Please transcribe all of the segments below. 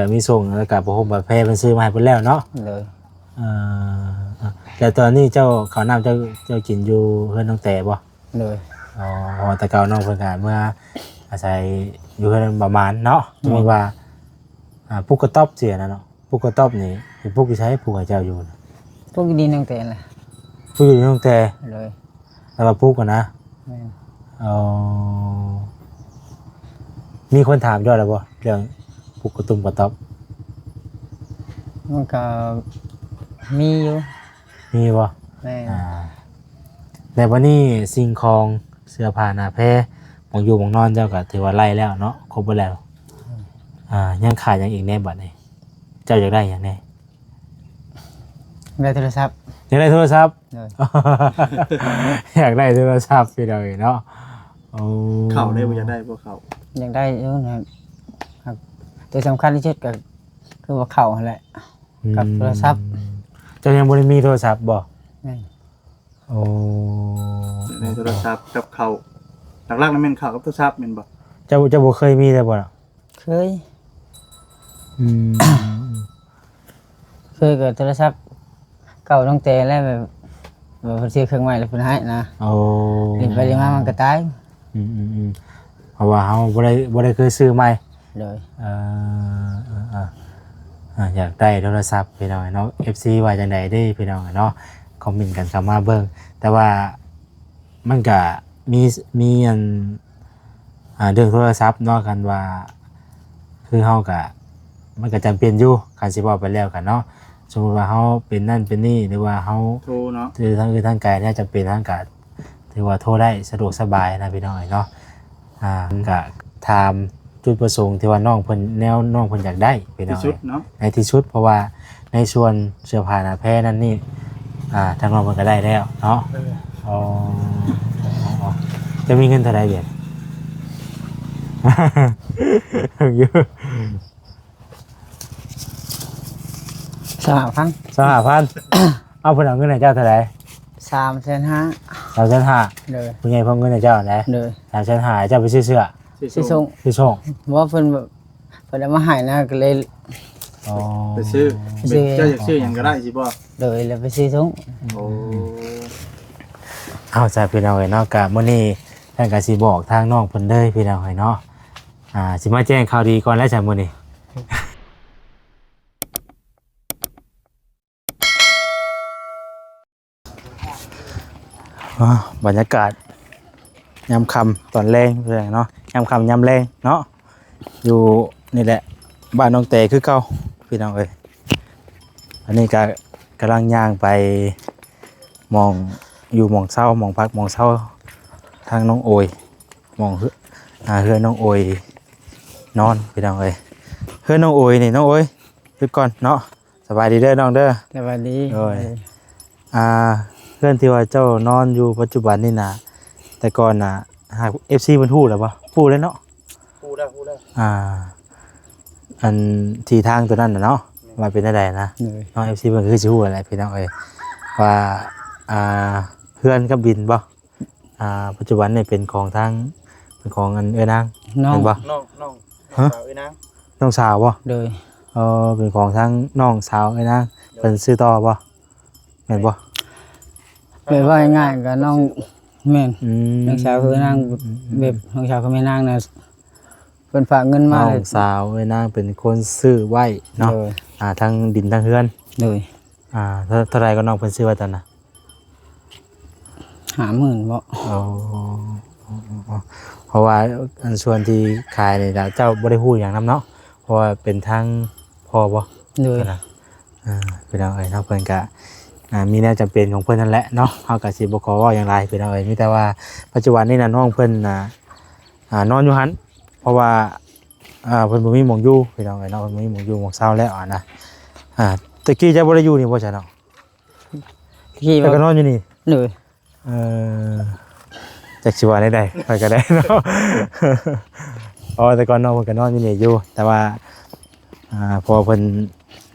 ກໍມີສົ່ງ ແລ້ວກໍຜ້າຫົ່ມຜ້າແພເພິ່ນຊື້ມາໃຫ້ເພິ່ນແລ້ວເນາະ. ໂດຍ. ເອີ ແລ້ວຕອນນີ້ເຈົ້າ ເຂົ້ານ້ຳເຈົ້າ ເຈົ້າກິນຢູ່ເຮືອນນ້ອງແຕບໍ່? ໂດຍ. ອໍ ເພາະວ່າແຕ່ເກົ່ານ້ອງເພິ່ນກໍເມືອອາໄສຢູ່ເຮືອນປະມານເນາະ. ແມ່ນ. ສົມມຸດວ່າ ອ່າ ປູກກະຕ໊ອບເສຍນະເນາະ ປູກກະຕ໊ອບນີ້ ໄປປູກຢູ່ໃສ? ປູກໃຫ້ເຈົ້າຢູ່ນະ? ປູກຢູ່ດິນນ້ອງແຕນແຫຼະ. ປູກຢູ່ດິນນ້ອງແຕ? ໂດຍ. ແລ້ວວ່າປູກຫັ້ນນະ? ແມ່ນ. ອໍ ມີຄົນຖາມເຈົ້າແລ້ວບໍ່ ເລື່ອງປູກກະຕຸ້ມກະຕ໊ອບ? ມັນກໍມີຢູ່. ມີບໍ່? ແມ່ນ. ອ່າ ແລ້ວບັດນີ້ສິ່ງຂອງເສື້ອຜ້າໜ້າແພ ໝ່ອງຢູ່ໝ່ອງນອນເຈົ້າກໍຖືວ່າໄດ້ແລ້ວເນາະ ຄົບເບິດແລ້ວ. ອືມ. ອ່າ ຍັງຂາດຫຍັງອີກແດ່ບັດນີ້? ເຈົ້າຢາກໄດ້ຫຍັງແດ່? ໄດ້ໂທລະສັບ. ຢາກໄດ້ໂທລະສັບ? ໂດຍ. ຢາກໄດ້ໂທລະສັບ ພີ່ນ້ອງເອີຍເນາະ. ໂອ້ ເຂົ້າໄດ້ບໍ່? ຢາກໄດ້ບໍ່ເຂົ້າ? ຢາກໄດ້ຢູ່ນະ ແຕ່ສຳຄັນທີ່ສຸດກໍຄືວ່າເຂົ້າຫັ້ນແຫຼະ ອືມ ກັບໂທລະສັບ. ເຈົ້າຍັງບໍ່ໄດ້ມີໂທລະສັບບໍ່? ແມ່ນ. ໂອ້ ໃນໂທລະສັບກັບເຂົ້າ ຫຼັກໆ ນັ້ນແມ່ນເຂົ້າກັບໂທລະສັບແມ່ນບໍ່? ເຈົ້າ ເຈົ້າບໍ່ເຄີຍມີເລີຍບໍ່? ເຄີຍ. ອືມ ເຄີຍກໍໂທລະສັບເກົ່າຕັ້ງແຕ່ແລ້ວ ແບບ ແບບເພິ່ນຊື້ເຄື່ອງໃໝ່ແລ້ວເພິ່ນໃຫ້ນະ. ໂອ້ ຫຼິ້ນໄປຫຼິ້ນມາມັນກໍຕາຍ. ອືມໆໆ ເພາະວ່າເຮົາບໍ່ໄດ້ ບໍ່ໄດ້ເຄີຍຊື້ໃໝ່. ໂດຍ. ເອີ ເອີ ເອີ ອ່າ ຢາກໄດ້ໂທລະສັບ ພີ່ນ້ອງເນາະ. ເອັຟຊີ ວ່າຈັ່ງໃດເດ້ ພີ່ນ້ອງເນາະ ຄອມເມັນກັນເຂົ້າມາເບິ່ງ. ແຕ່ວ່າມັນກະມີ ມີອັນ ອ່າ ເລື່ອງໂທລະສັບເນາະ ຄັນວ່າ ຄືເຮົາກະ ມັນກະຈຳເປັນຢູ່ ຄັນຊິເວົ້າໄປແລ້ວກະເນາະ. ສົມມຸດວ່າເຮົາເປັນນັ້ນເປັນນີ້ ຫຼືວ່າເຮົາ ໂທເນາະ ຄືທາງອື່ນທາງໄກແນວຈຳເປັນ ເຮົາກະ ຖືວ່າໂທໄດ້ສະດວກສະບາຍນະ ພີ່ນ້ອງເອີຍເນາະ. ອ່າ ກະຖາມຈຸດປະສົງທີ່ວ່ານ້ອງເພິ່ນ ແນວນ້ອງເພິ່ນຢາກໄດ້ ພີ່ນ້ອງເອີຍ ທີ່ສຸດເນາະ ໃນທີ່ສຸດ ເພາະວ່າໃນສ່ວນເສື້ອຜ້າໜ້າແພນັ້ນນີ້ ອ່າ ທາງນ້ອງເພິ່ນກໍໄດ້ແລ້ວເນາະ. ເອີ ອໍ ເຈົ້າມີເງິນເທົ່າໃດດຽວ? ຢູ່ ຊາວຫ້າພັນ. ຊາວຫ້າພັນ. ເອົາ ເພິ່ນເອົາເງິນໃຫ້ເຈົ້າເທົ່າໃດ? ສາມແສນຫ້າ. ສາມແສນຫ້າ. ໂດຍ. ຜູ້ໃຫຍ່ເພິ່ນເອົາເງິນໃຫ້ເຈົ້າຫັ້ນໃດ? ໂດຍ. ສາມແສນຫ້າ ເຈົ້າໄປຊື້ເສື້ອ ຊື້ສົ່ງ ຊື້ສົ່ງ. ບໍ່ ເພິ່ນ ເພິ່ນເອົາມາໃຫ້ນະ ກໍເລີຍ ອໍ ໄປຊື້ ໄປຊື້. ເຈົ້າຢາກຊື້ຫຍັງກໍໄດ້ຊິບໍ່? ໂດຍ ແລ້ວໄປຊື້ສົ່ງ. ໂອ້ ເອົາຊະ ພີ່ນ້ອງເອີຍເນາະ ກະມື້ນີ້ທ່ານກໍຊິບອກທາງນ້ອງເພິ່ນເລີຍ ພີ່ນ້ອງເອີຍເນາະ. ອ່າ ຊິມາແຈ້ງຂ່າວດີກ່ອນແລ້ວຊະມື້ນີ້. ອ່າ ບັນຍາກາດຍາມຄ່ຳຕອນແລງເນາະ ຍາມຄ່ຳຍາມແລງເນາະ ຢູ່ນີ້ແຫຼະ ບ້ານນ້ອງແຕຄືເກົ່າ ພີ່ນ້ອງເອີຍ. ອັນນີ້ກໍກຳລັງຍ່າງໄປໝ່ອງຢູ່ໝ່ອງເຊົາ ໝ່ອງພັກໝ່ອງເຊົາ ທາງນ້ອງໂອຍ ໝ່ອງເຮືອ ອ່າ ເຮືອນນ້ອງໂອຍນອນ ພີ່ນ້ອງເອີຍ. ເຮືອນນ້ອງໂອຍນີ້ ນ້ອງໂອຍ ຢຸດກ່ອນເນາະ. ສະບາຍດີເດີນ້ອງເດີ. ສະບາຍດີ. ໂດຍ. ອ່າ ເຮືອນທີ່ວ່າເຈົ້ານອນຢູ່ປັດຈຸບັນນີ້ນະ ແຕ່ກ່ອນນະ ຫາກເອັຟຊີເພິ່ນຮູ້ແລ້ວບໍ່? ຮູ້ແລ້ວເນາະ. ຮູ້ແລ້ວ ຮູ້ແລ້ວ. ອ່າ ອັນທີ່ທາງຕົວນັ້ນນະເນາະ ແມ່ນ ວ່າເປັນແນວໃດນະ. ໂດຍ. ເນາະ ເອັຟຊີເພິ່ນກໍຄືຊິຮູ້ແຫຼະ ພີ່ນ້ອງເອີຍ ວ່າ ອ່າ ເຮືອນກັບດິນບໍ່? ອ່າ ປັດຈຸບັນນີ້ເປັນຂອງທາງ ເປັນຂອງອັນເອື້ອຍນາງ ນ້ອງ ແມ່ນບໍ່? ນ້ອງ ນ້ອງ ຮະ? ນ້ອງສາວເອື້ອຍນາງ. ນ້ອງສາວບໍ່? ໂດຍ. ເອີ ເປັນຂອງທາງນ້ອງສາວເອື້ອຍນາງ. ໂດຍ. ເພິ່ນຊື້ຕໍ່ບໍ່? ແມ່ນບໍ່? ແບບວ່າງ່າຍໆ ກໍນ້ອງ ແມ່ນ ອືມ ນ້ອງສາວເອື້ອຍນາງ ອືມໆໆ ແບບນ້ອງສາວກັບແມ່ນາງນະ ເພິ່ນຝາກເງິນມາ. ນ້ອງສາວເອື້ອຍນາງເປັນຄົນຊື້ໄວ້ເນາະ. ໂດຍ. ອ່າ ທັງດິນທັງເຮືອນ. ໂດຍ. ອ່າ ເທົ່າ ເທົ່າໃດກໍນ້ອງເພິ່ນຊື້ໄວ້ຕອນນັ້ນ? ຫ້າໝື່ນບໍ? ອໍ ເພາະວ່າອັນສ່ວນທີ່ຂາຍນີ້ລະ ເຈົ້າບໍ່ໄດ້ຮູ້ຫຍັງນຳເນາະ ເພາະວ່າເປັນທາງພໍ່ບໍ? ໂດຍ. ອ່າ ພີ່ນ້ອງເອີຍເນາະ ເພິ່ນກະ ອ່າ ມີແນວຈຳເປັນຂອງເພິ່ນຫັ້ນແຫຼະເນາະ ເຮົາກະຊິບໍ່ຂໍເວົ້າຫຍັງຫຼາຍ ພີ່ນ້ອງເອີຍ. ມີແຕ່ວ່າປັດຈຸບັນນີ້ນະ ນ້ອງເພິ່ນ ອ່າ ອ່າ ນອນຢູ່ຫັ້ນ ເພາະວ່າ ອ່າ ເພິ່ນບໍ່ມີໝ່ອງຢູ່ ພີ່ນ້ອງເອີຍເນາະ ເພິ່ນບໍ່ມີໝ່ອງຢູ່ໝ່ອງເຊົາແລ້ວຫັ້ນນະ. ອ່າ ແຕ່ກີ້ເຈົ້າບໍ່ໄດ້ຢູ່ນີ້ບໍ່ຊະເນາະ? ແຕ່ກີ້ ແຕ່ກໍນອນຢູ່ນີ້. ໂດຍ. ເອີ ຈັກຊິວ່າແນວໃດ ຂ້ອຍກໍໄດ້ເນາະ. ເພາະວ່າແຕ່ກ່ອນນ້ອງເພິ່ນກໍນອນຢູ່ນີ້ຢູ່ ແຕ່ວ່າ ອ່າ ພໍ່ເພິ່ນ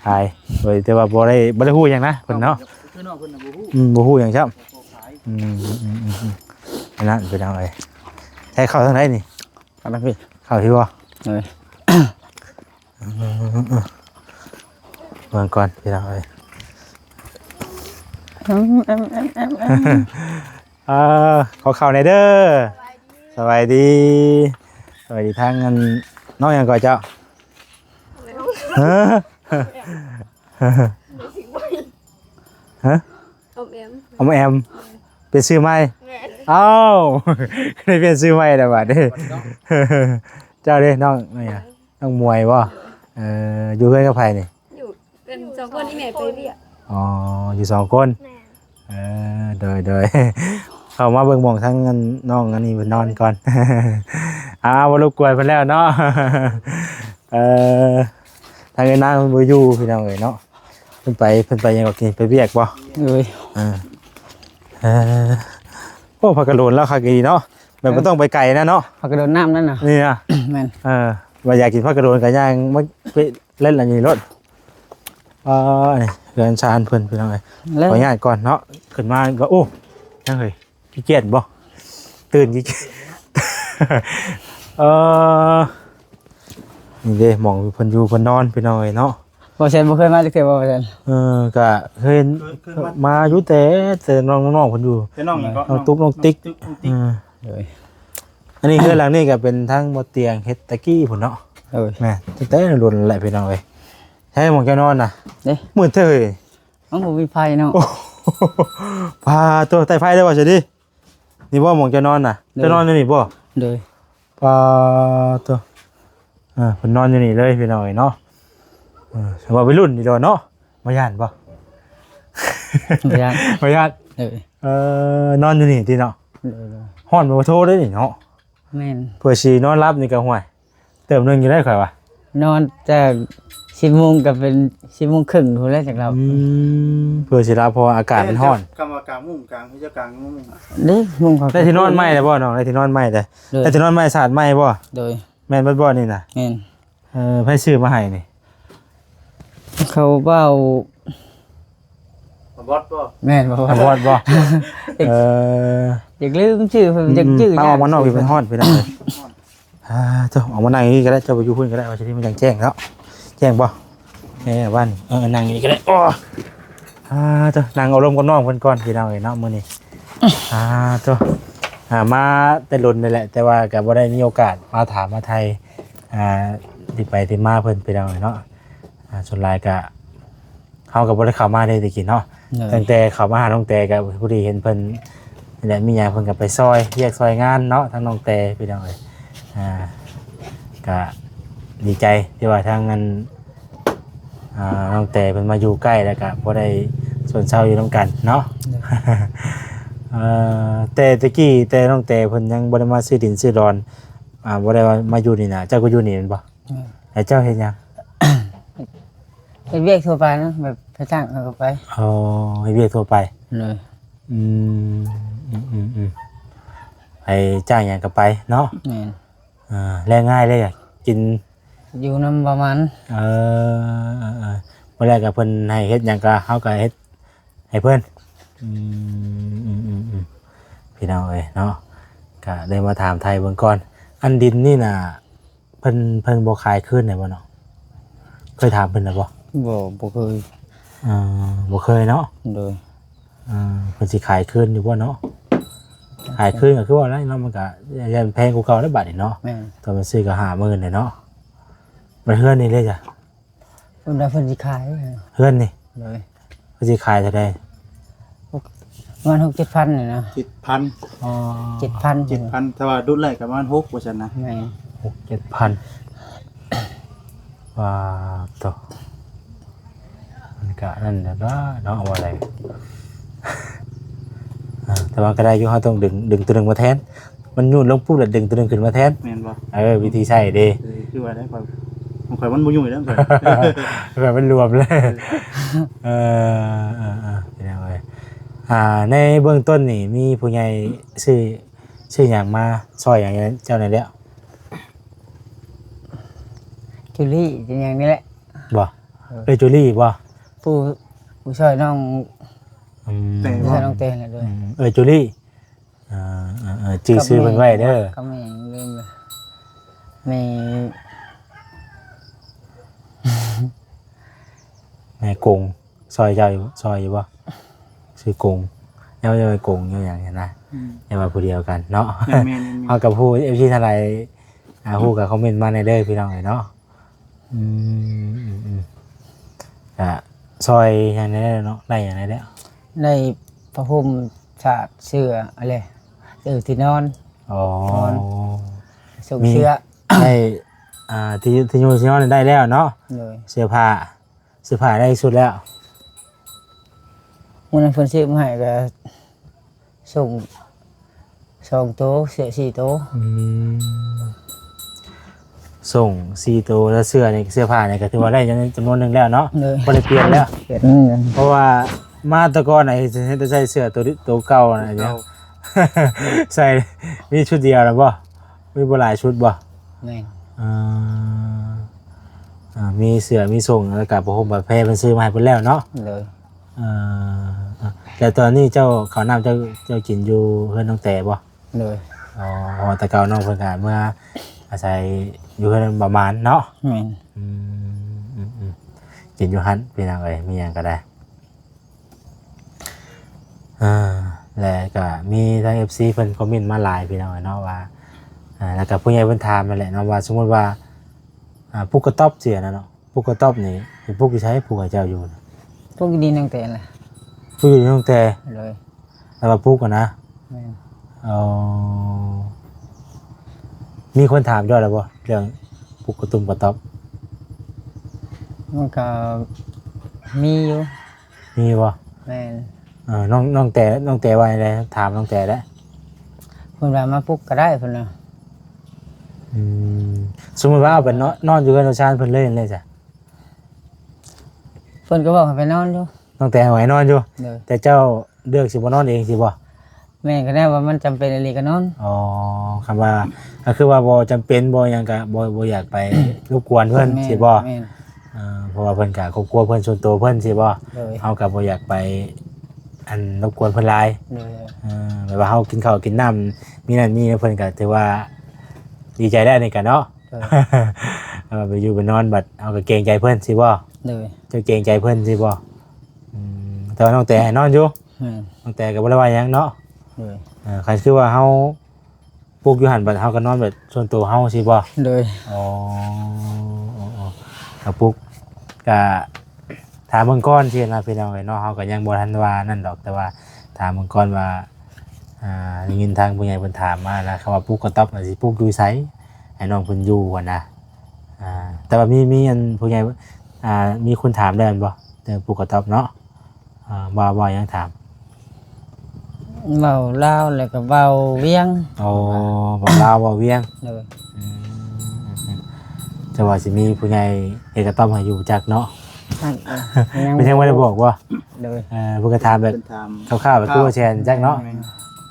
ຂາຍ ໂດຍທີ່ວ່າບໍ່ໄດ້ ບໍ່ໄດ້ຮູ້ຫຍັງນະເພິ່ນເນາະ. ຄືນ້ອງເພິ່ນນະບໍ່ຮູ້ ອືມ ບໍ່ຮູ້ຫຍັງຊ້ຳ. ອືມ ອືມ ອືມ ອືມ ອັນນັ້ນພີ່ນ້ອງເອີຍ. ໃຫ້ເຂົ້າທາງໃດນີ້? ເຂົ້າທາງພີ້ ເຂົ້າພີ້ບໍ່? ເອີ. ເບິ່ງກ່ອນພີ່ນ້ອງເອີຍ. ເອີ ຂໍເຂົ້າແດ່ເດີ. ສະບາຍດີ ສະບາຍດີ ທາງອັນ ນ້ອງຫຍັງເກາະເຈົ້າ? ຮະ? ຮະ? ອອມແອມ ອອມແອມ ເປັນຊື່ໃໝ່? ແມ່ນ. ອ້າວ ໄດ້ປ່ຽນຊື່ໃໝ່ແລ້ວບາດນີ້. ເຈົ້າເດ້ ນ້ອງ ນ້ອງຫຍັງ? ນ້ອງມວຍບໍ່? ເອີ ຢູ່ເຮືອນກັບໃຜນີ້? ຢູ່ກັນສອງຄົນ ອີ່ແມ່ໄປວຽກ. ອໍ ຢູ່ສອງຄົນ. ແມ່ນ. ເອີ ໂດຍ ໂດຍ ເຂົ້າມາເບິ່ງໝ່ອງທາງອັນ ນ້ອງອັນນີ້ເພິ່ນນອນກ່ອນ. ອ່າ ບໍ່ລົບກວນເພິ່ນແລ້ວເນາະ. ເອີ ທາງເອື້ອຍນາງເພິ່ນບໍ່ຢູ່ພີ່ນ້ອງເອີຍເນາະ. ເພິ່ນໄປ ເພິ່ນໄປຫຍັງກໍ ໄປວຽກບໍ່? ໂດຍ. ເອີ ເອີ ໂອ້ ຜັກກະໂດນລາວຄັກອີ່ຫຼີເນາະ ແບບບໍ່ຕ້ອງໄປໄກນະເນາະ. ຜັກກະໂດນນ້ຳນັ້ນນະ ນີ້ນະ. ແມ່ນ. ເອີ ວ່າຢາກກິນຜັກກະໂດນກໍຍ່າງມາເລັດອັນນີ້ໂລດ. ອ່າ ນີ້ເຮືອນຊານເພິ່ນພີ່ນ້ອງເອີຍ. ຂໍອະນຸຍາດກ່ອນເນາະ ຂຶ້ນມາກໍ ໂອ້ ຍັງເຮີ້ຍ ຂີ້ກຽດບໍ່? ຕື່ນຂີ້ກຽດ. ເອີ ນີ້ເດ້ ໝ່ອງເພິ່ນຢູ່ເພິ່ນນອນພີ່ນ້ອງເອີຍເນາະ. ບໍ່ແຊນບໍ່ເຄີຍມາຈັກເທື່ອບໍ່ ບໍ່ແຊນ? ເອີ ກະເຄີຍ ເຄີຍ ເຄີຍມາ ມາຢູ່ແຕ່ ແຕ່ນ້ອງ ນ້ອງເພິ່ນຢູ່ ແຕ່ນ້ອງຫຍັງເກາະ? ນ້ອງຕຸກ ນ້ອງຕິກ. ນ້ອງຕຸກ ນ້ອງຕິກ. ເອີ ໂດຍ. ອັນນີ້ເຮືອນຫຼັງນີ້ກໍເປັນທາງບໍ່ຕຽງເຮັດແຕ່ກີ້ພຸ້ນເນາະ. ໂດຍ. ແມ່ນ ຕັ້ງແຕ່ດົນແຫຼະພີ່ນ້ອງເອີຍ. ໃຊ່ໝ່ອງເຈົ້ານອນນະ? ເດ້ ມືດແທ້ເຮີ້ຍ. ມັນບໍ່ມີໄຟເນາະ. ໂອ້ ພາໂຕ ໃຕ້ໄຟໄດ້ບໍ່ຊັ້ນດີ? ນີ້ບໍ່ໝ່ອງເຈົ້ານອນນະ? ໂດຍ. ເຈົ້ານອນຢູ່ນີ້ບໍ່? ໂດຍ. ປາໂຕ ເອີ ເພິ່ນນອນຢູ່ນີ້ເລີຍພີ່ນ້ອງເອີຍເນາະ. ເອີ ສຳລັບໄວລຸ້ນນີ້ດອກເນາະ ບໍ່ຢ້ານບໍ່? ບໍ່ຢ້ານ ບໍ່ຢ້ານ. ເອີ ເອີ ນອນຢູ່ນີ້ຕິເນາະ. ໂດຍ ໂດຍ. ຮ້ອນບໍ່ໂທເດ້ນີ້ເນາະ. ແມ່ນ. ເພື່ອຊິນອນຫຼັບນີ້ກໍ ຫ້ວຍ ເຕີມໜຶ່ງຢູ່ໄດ໋ຂ້ອຍວ່າ. ນອນແຕ່ສິບໂມງກໍເປັນສິບໂມງເຄິ່ງພຸ້ນແຫຼະຈັກຫຼັບ. ອືມ ເພື່ອຊິຫຼັບ ເພາະວ່າອາກາດມັນຮ້ອນ. ເຈົ້າ ຄຳວ່າກາງມຸ້ງກາງ ເຈົ້າກາງມຸ້ງ ເດ້ມຸ້ງເຂົາ ໄດ້ທີ່ນອນໃໝ່ແລ້ວບໍ່ນ້ອງ? ໄດ້ທີ່ນອນໃໝ່ແລ້ວ. ໂດຍ. ໄດ້ທີ່ນອນໃໝ່ສາດໃໝ່ບໍ່? ໂດຍ. ແມ່ນເບິດບໍ່ນີ້ນະ? ແມ່ນ. ເອີ ໃຜຊື້ມາໃຫ້ນີ້? ເຂົາເວົ້າ ອາບອດບໍ່? ແມ່ນ ອາບອດບໍ່? ເອີ ຢາກລືມຊື່ເພິ່ນ ຢາກຈື່. ອືມ ເອົາອອກມານອກ ມັນຮ້ອນພີ່ນ້ອງເອີຍ. ອ່າ ເຈົ້າອອກມານັ່ງນີ້ກໍໄດ້ ເຈົ້າໄປຢູ່ພຸ້ນກໍໄດ້ ວ່າຊິໄດ້ມັນຈັ່ງແຈ້ງເນາະ. ແຈ້ງບໍ່? ເອີ ບ້ານ ເອີ ນັ່ງນີ້ກໍໄດ້. ໂອ້ ອ່າ ເຈົ້ານັ່ງເອົາລົມກັບນ້ອງເພິ່ນກ່ອນພີ່ນ້ອງເອີຍເນາະ ມື້ນີ້. ອ່າ ເຈົ້າ ອ່າ ມາແຕ່ດົນນີ້ແຫຼະ ແຕ່ວ່າກໍບໍ່ໄດ້ມີໂອກາດມາຖາມມາໄຖ່ ອ່າ ທີ່ໄປທີ່ມາເພິ່ນພີ່ນ້ອງເອີຍເນາະ. ອ່າ ສ່ວນຫຼາຍກໍ ເຮົາກໍບໍ່ໄດ້ເຂົ້າມາເດ້ແຕ່ກີ້ເນາະ. ໂດຍ. ຕັ້ງແຕ່ເຂົ້າມາຫານ້ອງແຕກໍພໍດີເຫັນເພິ່ນນີ້ແຫຼະ ມີຫຍັງເພິ່ນກໍໄປຊ່ອຍວຽກຊ່ອຍງານເນາະ ທາງນ້ອງແຕພີ່ນ້ອງເອີຍ. ອ່າ ກໍດີໃຈທີ່ວ່າທາງອັນ ອ່າ ນ້ອງແຕເພິ່ນມາຢູ່ໃກ້ ແລ້ວກໍພໍໄດ້ຊົນເຊົາຢູ່ນຳກັນເນາະ. ໂດຍ. ເອີ ແຕ່ແຕ່ກີ້ ແຕ່ນ້ອງແຕເພິ່ນຍັງບໍ່ໄດ້ມາຊື້ດິນຊື້ດອນ ອ່າ ບໍ່ໄດ້ວ່າມາຢູ່ນີ້ນະ ເຈົ້າກໍຢູ່ນີ້ແມ່ນບໍ່? ແມ່ນ. ແລ້ວເຈົ້າເຮັດຫຍັງ? ເຮັດວຽກທົ່ວໄປນະ ແບບໄປຈ້າງເຂົາກໍໄປ. ອໍ ເຮັດວຽກທົ່ວໄປ. ໂດຍ. ອືມ ອືມໆ ໄປຈ້າງຫຍັງກໍໄປເນາະ. ແມ່ນ. ອ່າ ແລງງານເລີຍ ກິນຢູ່ນຳປະມານ. ເອີ ເອີໆ ມື້ແລກກໍເພິ່ນໃຫ້ເຮັດຫຍັງກໍເຮົາກໍເຮັດ ໃຫ້ເພິ່ນ. ອືມ ອືມໆ ພີ່ນ້ອງເອີຍເນາະ ກະເລີຍມາຖາມໄຖ່ເບິ່ງກ່ອນ. ອັນດິນນີ້ນະ ເພິ່ນ ເພິ່ນບໍ່ຂາຍຄືນໃຫ້ບໍ່ເນາະ? ເຄີຍຖາມເພິ່ນແລ້ວບໍ່? ບໍ່ ບໍ່ເຄີຍ. ເອີ ບໍ່ເຄີຍເນາະ. ໂດຍ. ເອີ ເພິ່ນຊິຂາຍຄືນຢູ່ບໍ່ເນາະ? ຂາຍຄືນກໍຄືວ່ານັ້ນເນາະ ມັນກໍຍັງແພງກວ່າເກົ່າແລ້ວບາດນີ້ເນາະ. ແມ່ນ. ຕອນມັນຊື້ກໍຫ້າໝື່ນແລ້ວເນາະ. ບາດເຮືອນນີ້ເດ້ຈ້ະ? ເພິ່ນວ່າເພິ່ນຊິຂາຍ. ເຮືອນນີ້? ໂດຍ. ເພິ່ນຊິຂາຍເທົ່າໃດ? ປະມານຫົກເຈັດພັນນີ້ນະ. ເຈັດພັນ. ອໍ ເຈັດພັນ ເຈັດພັນ ຖ້າວ່າດຸນໄລ່ກໍປະມານຫົກ ວ່າຊັ້ນນະ. ແມ່ນ. ຫົກເຈັດພັນ. ວ່າໂຕ ມັນກະນັ້ນແຫຼະເນາະ ເວົ້າໄດ້. ເອີ ແຕ່ວ່າກໍໄດ້ຢູ່ ເຮົາຕ້ອງດຶງ ດຶງຕົວໜຶ່ງມາແທນ. ມັນຫຍຸ້ນລົງປຸບ ແລ້ວດຶງຕົວໜຶ່ງຂຶ້ນມາແທນ. ແມ່ນບໍ່? ເອີ ວິທີໃຊ້ເດ້. ເອີ ຄືວ່າໄດ້ ຂ້ອຍ ຂອງຂ້ອຍມັນບໍ່ຫຍຸ້ງເດ້. ຂ້ອຍມັນລວມເລີຍ. ເອີ ເອີ ເອີ ເປັນຫຍັງເອີຍ? ອ່າ ໃນເບື້ອງຕົ້ນນີ້ມີຜູ້ໃຫຍ່ຊື້ ຊື້ຫຍັງມາຊ່ອຍຫຍັງເຈົ້າແດ່ແລ້ວ? ຈູລີ້ ຫຍັງນີ້ແຫຼະ. ບໍ່? ເອີ ເອື້ອຍຈູລີ້ບໍ່? ຜູ້ ຜູ້ຊ່ອຍນ້ອງ. ອືມ ແຕ່ ຜູ້ຊ່ອຍນ້ອງແຕ່ນະ. ໂດຍ. ອືມ ເອື້ອຍຈູລີ້. ເອີ ເອີ ເອີ ຈື່ຊື່ເພິ່ນໄວ້ເດີ. ກໍແມ່ນ ແມ່ ແມ່ ແມ່ ແມ່ ໃນກົງ ຊ່ອຍເຈົ້າຢູ່ ຊ່ອຍຢູ່ບໍ່? ຊື່ກົງ ເຈົ້າ ເຈົ້າໄປກົງຢູ່ຫຍັງຫັ້ນນະ ອືມ ຢ່າວ່າຜູ້ດຽວກັນເນາະ. ແມ່ນໆໆໆ ເຮົາກໍຮູ້ ເອັຟຊີ ທັງຫຼາຍ ອ່າ ຮູ້ກໍຄອມເມັນມາແດ່ເດີພີ່ນ້ອງເອີຍເນາະ. ອືມ ອືມໆ ກະຊ່ອຍຫຍັງແດ່ເນາະ ໄດ້ຫຍັງແດ່ແລ້ວ? ໄດ້ຜ້າຫົ່ມ ສາດ ເສື້ອ ອະໄລ ເອີ ທີ່ນອນ. ອໍ ນອນ ສົ່ງ ມີ ເສື້ອ ໄດ້ ອ່າ ທີ່ ທີ່ຢູ່ທີ່ນອນໄດ້ແລ້ວເນາະ. ໂດຍ ເສື້ອຜ້າ ເສື້ອຜ້າໄດ້ຊຸດແລ້ວ. ມື້ນັ້ນເພິ່ນຊື້ມາໃຫ້ກໍສົ່ງສອງໂຕ ເສື້ອສີ່ໂຕ. ອືມ ສົ່ງສີ່ໂຕ ແລ້ວເສື້ອນີ້ ເສື້ອຜ້ານີ້ກໍຖືວ່າໄດ້ຈຳນວນໜຶ່ງແລ້ວເນາະ. ໂດຍ ບໍ່ໄດ້ປ່ຽນແລ້ວ ປ່ຽນ ເພາະວ່າມາແຕ່ກ່ອນນະ ເຮັດແຕ່ໃສ່ເສື້ອໂຕ ໂຕເກົ່ານະ ໃສ່ມີຊຸດດຽວນະບໍ່? ມີບໍ່ຫຼາຍຊຸດບໍ່? ແມ່ນ ເອີ ເອີ ມີເສື້ອມີສົ້ງ ແລ້ວກະຜ້າຫົ່ມຜ້າແພເພິ່ນຊື້ມາໃຫ້ເພິ່ນແລ້ວເນາະ. ໂດຍ ເອີ ແຕ່ຕອນນີ້ເຈົ້າ ເຂົ້ານ້ຳເຈົ້າ ເຈົ້າກິນຢູ່ເຮືອນນ້ອງແຕບໍ່? ໂດຍ ອໍ ເພາະວ່າແຕ່ເກົ່ານ້ອງເພິ່ນກະເມືອອາໄສຢູ່ເຮືອນປະມານເນາະ. ແມ່ນ ອືມ ອືມ ອືມ ກິນຢູ່ຫັ້ນພີ່ນ້ອງເອີຍ ມີຫຍັງກະໄດ້. ອ່າ ແລະກະມີທາງເອັຟຊີເພິ່ນຄອມເມັນມາຫຼາຍພີ່ນ້ອງເນາະ ວ່າ ອ່າ ແລ້ວກະຜູ້ໃຫຍ່ເພິ່ນຖາມນັ້ນແຫຼະເນາະ ວ່າສົມມຸດວ່າ ອ່າ ປຸກກະຕ໊ອບເສຍນະເນາະ ປຸກກະຕ໊ອບນີ້ໄປປຸກຢູ່ໃສ? ປຸກໃຫ້ເຈົ້າຢູ່ນະ? ປຸກຢູ່ດິນນ້ອງແຕນແຫຼະ ປຸກຢູ່ດິນນ້ອງແຕ. ໂດຍ ແລ້ວວ່າປຸກຫັ້ນນະ? ແມ່ນ ເອີ ມີຄົນຖາມເຈົ້າແລ້ວບໍ່ ເລື່ອງປຸກກະຕຸ້ມກະຕ໊ອບ? ມັນກໍມີຢູ່. ມີບໍ່? ແມ່ນ ເອີ ນ້ອງ ນ້ອງແຕ ນ້ອງແຕວ່າຈັ່ງໃດ? ຖາມນ້ອງແຕແຫຼະ ເພິ່ນວ່າມາປຸກກໍໄດ້ເພິ່ນວ່າ. ອືມ ສົມມຸດວ່າເອົາໄປນອນ ນອນຢູ່ເຮືອນເຈົ້າຊານເພິ່ນເລີຍ ຈັ່ງໃດຊະ? ເພິ່ນກໍບອກໃຫ້ໄປນອນຢູ່ ນ້ອງແຕໃຫ້ນອນຢູ່. ໂດຍ ແຕ່ເຈົ້າເລືອກຊິບໍ່ນອນເອງຊີ້ບໍ່? ແມ່ນ ກໍແນວວ່າມັນຈຳເປັນອີ່ຫຼີກໍນອນ. ອໍ ຄຳວ່າ ກໍຄືວ່າບໍ່ຈຳເປັນບໍ່ຫຍັງກໍບໍ່ ບໍ່ຢາກໄປລົບກວນເພິ່ນ ແມ່ນ ຊີ້ບໍ່? ແມ່ນ ເອີ ເພາະວ່າເພິ່ນກໍຄອບຄົວເພິ່ນ ສ່ວນໂຕເພິ່ນຊີ້ບໍ່? ໂດຍ ເຮົາກໍບໍ່ຢາກໄປ ອັນ ລົບກວນເພິ່ນຫຼາຍ. ໂດຍ ເອີ ແບບວ່າເຮົາກິນເຂົ້າກິນນ້ຳ ມີນັ້ນມີນີ້ ເພິ່ນກໍຖືວ່າດີໃຈແລ້ວນີ້ກໍເນາະ. ໂດຍ ເອີ ໄປຢູ່ໄປນອນບັດເຮົາກໍເກງໃຈເພິ່ນຊີ້ບໍ່? ໂດຍ ເຈົ້າເກງໃຈເພິ່ນຊີ້ບໍ່? ອືມ ແຕ່ວ່ານ້ອງແຕໃຫ້ນອນຢູ່. ແມ່ນ ນ້ອງແຕກໍບໍ່ໄດ້ວ່າຫຍັງເນາະ. ໂດຍ ເອີ ຄັນຄືວ່າເຮົາປຸກຢູ່ຫັ້ນ ບັດເຮົາກໍນອນແບບສ່ວນໂຕເຮົາຊີ້ບໍ່? ໂດຍ ອໍ ເອົາປຸກ ກະຖາມເບິ່ງກ່ອນຊີ້ນະພີ່ນ້ອງເອີຍເນາະ. ເຮົາກໍຍັງບໍ່ທັນວ່ານັ້ນດອກ ແຕ່ວ່າຖາມເບິ່ງກ່ອນວ່າ ອ່າ ໄດ້ຍິນທາງຜູ້ໃຫຍ່ເພິ່ນຖາມມານະ ຄຳວ່າປຸກກະຕ໊ອບ ຊິປຸກຢູ່ໃສ ໃຫ້ນ້ອງເພິ່ນຢູ່ຫັ້ນນະ. ອ່າ ແຕ່ວ່າມີ ມີອັນຜູ້ໃຫຍ່ ອ່າ ມີຄົນຖາມແລ້ວແມ່ນບໍ່ ເລື່ອງປຸກກະຕ໊ອບເນາະ? ອ່າ ເວົ້າ ເວົ້າຫຍັງຖາມ? ເວົ້າລາວແລ້ວກໍເວົ້າວຽງ. ອໍ ເວົ້າລາວເວົ້າວຽງ. ໂດຍ ອືມ ແຕ່ວ່າຊິມີຜູ້ໃຫຍ່ເຮັດກະຕ໊ອບໃຫ້ຢູ່ຈັກເນາະ. ຍັງ ເພິ່ນຍັງບໍ່ໄດ້ບອກບໍ່? ໂດຍ ເອີ ເພິ່ນກໍຖາມແບບ ເພິ່ນຖາມ ຄ່າວໆ ແບບຄືວ່າແຊນຈັກເນາະ. ແມ່ນ